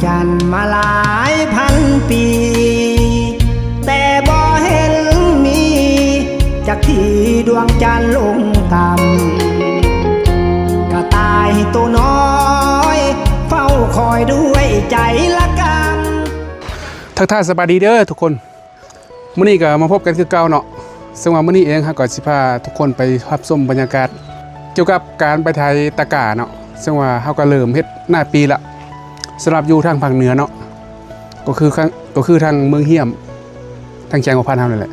ຈັນມາຫຼາຍພັນປີ ແຕ່ບໍ່ເຫັນມີຈັກທີດວງຈັນລົງຕ່ຳ ກະຕ່າຍໂຕນ້ອຍເຝົ້າຄອຍດ້ວຍໃຈລະກຳ. ທັກທາຍສະບາຍດີເດີທຸກຄົນ. ມື້ນີ້ກໍມາພົບກັນຄືເກົ່າເນາະ, ເຊິ່ງວ່າມື້ນີ້ເອງເຮົາກໍຊິພາທຸກຄົນໄປຮັບຊົມບັນຍາກາດກ່ຽວກັບການໄປໄຖຕະກາເນາະ, ເຊິ່ງວ່າເຮົາກໍເລີ່ມເຮັດໜ້າປີລະ ສຳລັບຢູ່ທາງພາກເໜືອເນາະ, ກໍຄື ກໍຄືທາງເມືອງຫ້ຽມ ທາງແຂວງຫົວພັນເຮົານີ້ແຫຼະ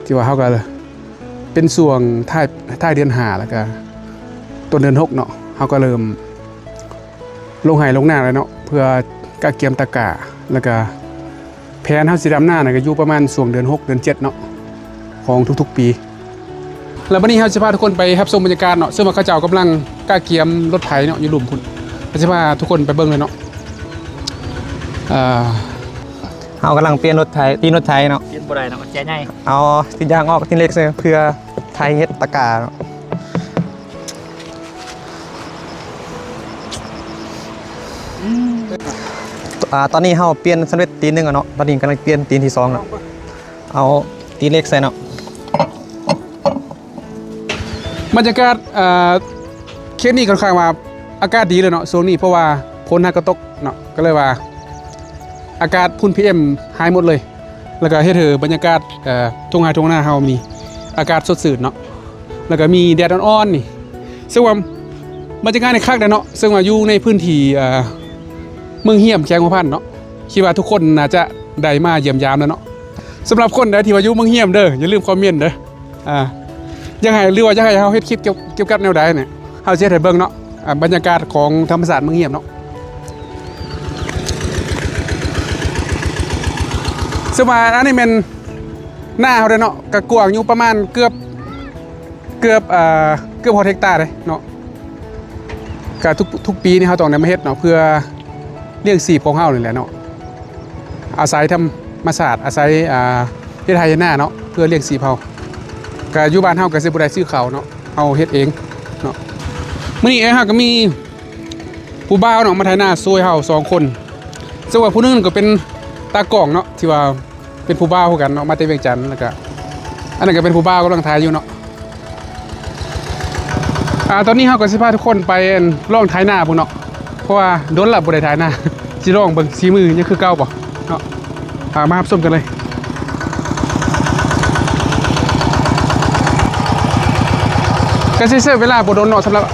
ທີ່ວ່າເຮົາກໍເປັນຊ່ວງທ້າຍ ທ້າຍເດືອນຫ້າ ແລ້ວກໍຕົ້ນເດືອນຫົກເນາະ, ເຮົາກໍເລີ່ມ ລົງໄຮ່ລົງນາແລ້ວເນາະ ເພື່ອກະກຽມຕະກາ ແລ້ວກະແຜນເຮົາຊິດຳນານະ ກະຢູ່ປະມານຊ່ວງເດືອນຫົກ ເດືອນເຈັດເນາະ ຂອງທຸກໆປີ. ແລ້ວບັດນີ້ເຮົາຊິພາທຸກຄົນໄປຮັບຊົມບັນຍາກາດເນາະ, ເຊິ່ງວ່າເຂົາເຈົ້າກຳລັງກະກຽມລົດໄຖເນາະ ຢູ່ລຸ່ມພຸ້ນ, ເຮົາຊິພາທຸກຄົນໄປເບິ່ງເລີຍເນາະ. ເອີ ເຮົາກຳລັງປ່ຽນລົດໄຖ ຕີນລົດໄຖເນາະ, ປ່ຽນບໍ່ໄດ້ເນາະ ແຈໃຫຍ່ ເອົາຕີນຢາງອອກ ຕີນເຫຼັກໃສ່ ເພື່ອໄຖເຮັດຕະກາເນາະ. ອາ ຕອນນີ້ເຮົາປ່ຽນສຳເລັດຕີນໜຶ່ງແລ້ວເນາະ, ຕອນນີ້ກຳລັງປ່ຽນຕີນທີສອງເນາະ, ເອົາຕີນເຫຼັກໃສ່ເນາະ. ບັນຍາກາດ ເອີ ເຂດນີ້ຂ້ອນຂ້າງວ່າອາກາດດີເລີຍເນາະ ຊ່ວງນີ້ ເພາະວ່າຝົນຫາກະຕົກເນາະ, ກໍເລີຍວ່າອາກາດຝຸ່ນ ພີເອັມ ຫາຍໝົດເລີຍ. ແລ້ວກໍເຮັດໃຫ້ບັນຍາກາດ ເອີ ທົ່ງໄຮ່ທົ່ງນາເຮົາມີອາກາດສົດຊື່ນເນາະ, ແລ້ວກໍມີແດດອ່ອນໆນີ້, ເຊິ່ງວ່າບັນຍາກາດນີ້ຄັກເດ້ເນາະ, ເຊິ່ງວ່າຢູ່ໃນພື້ນທີ່ ເອີ ເມືອງຫ້ຽມ ແຂວງຫົວພັນເນາະ, ຄິດວ່າທຸກຄົນໜ້າຈະໄດ້ມາຢ້ຽມຢາມແລ້ວເນາະ. ສຳລັບຄົນໃດທີ່ວ່າຢູ່ເມືອງຫ້ຽມເດີ ຢ່າລືມຄອມເມັນເດີ ອາ ຢາກໃຫ້ ຫຼືວ່າຢາກໃຫ້ເຮົາເຮັດຄລິບກ່ຽວ ກ່ຽວກັບແນວໃດນີ້ ເຮົາຊິເຮັດໃຫ້ເບິ່ງເນາະ, ອາ ບັນຍາກາດຂອງທຳມະຊາດເມືອງຫ້ຽມເນາະ. ເຊິ່ງວ່າອັນນີ້ແມ່ນນາເຮົາເດ້ເນາະ, ກະກວ້າງຢູ່ປະມານເກືອບ ເກືອບ ເອີ ເກືອບຮອດເຮັກຕາເດ້ເນາະ. ກະທຸກ ທຸກປີນີ້ເຮົາຕ້ອງໄດ້ມາເຮັດເນາະ ເພື່ອລ້ຽງຊີບຂອງເຮົານີ້ແຫຼະເນາະ, ອາໄສທຳມະຊາດ ອາໄສ ອາ ເຮັດໄຮ່ເຮັດນາເນາະ ເພື່ອລ້ຽງຊີບເຮົາ. ກະຢູ່ບ້ານເຮົາກະຊິບໍ່ໄດ້ຊື້ເຂົ້າເນາະ, ເຮົາເຮັດເອງເນາະ. ມື້ນີ້ເອງເຮົາກະມີຜູ້ບ່າວເນາະ ມາໄຖນາຊ່ວຍເຮົາສອງຄົນ, ເຊິ່ງວ່າຜູ້ໜຶ່ງກະເປັນຕາກ້ອງເນາະ ທີ່ວ່າ ເປັນຜູ້ບ່າວຄືກັນເນາະ ມາແຕ່ວຽງຈັນ, ແລ້ວກະອັນນັ້ນກະເປັນຜູ້ບ່າວກຳລັງໄຖຢູ່ເນາະ. ອາ ຕອນນີ້ເຮົາກໍຊິພາທຸກຄົນໄປ ອັນ ລອງໄຖນາພຸ້ນເນາະ, ເພາະວ່າດົນລະບໍ່ໄດ້ໄຖນາ, ຊິລອງເບິ່ງສີມືຍັງຄືເກົ່າບໍ່ເນາະ. ອາ ມາຮັບຊົມກັນເລີຍ. ກໍຊິໃຊ້ເວລາບໍ່ດົນເນາະ ສຳລັບ